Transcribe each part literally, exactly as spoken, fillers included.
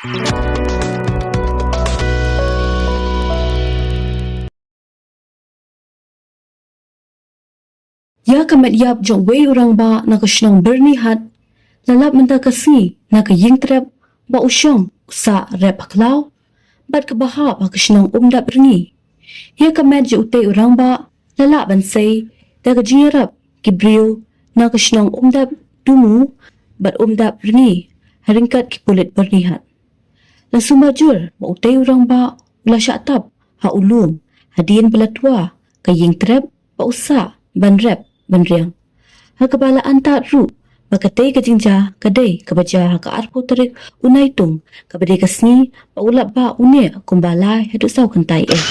Ïa ka met ïap jong uwei u rangbah na ka shnong Byrnihat la lap mynta ka sngi na ka ïing trep ba u shong u sah rep ha khlaw bad kaba hap ha ka shnong Umdap Rngi. Ïa ka met jong utei u rangbah la lah ban sei da ka jingïarap ki briew na ka shnong Umdap Dumu bad Umdap Rngi ha ryngkat ki pulit Byrnihat. La sumar jur ba utei u rangbah u la shah tap ha u lum hadien ba la twa ka ïing trep ba u sah ban rep ban riang. Ha kaba la antad ruh ba katei ka jingjia ka dei kaba jia ha ka arphew tarik u Naitung kaba dei ka sngi ba u lap ba u neh kumba lai haduh saw kynta eh.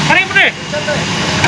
Mari, mari.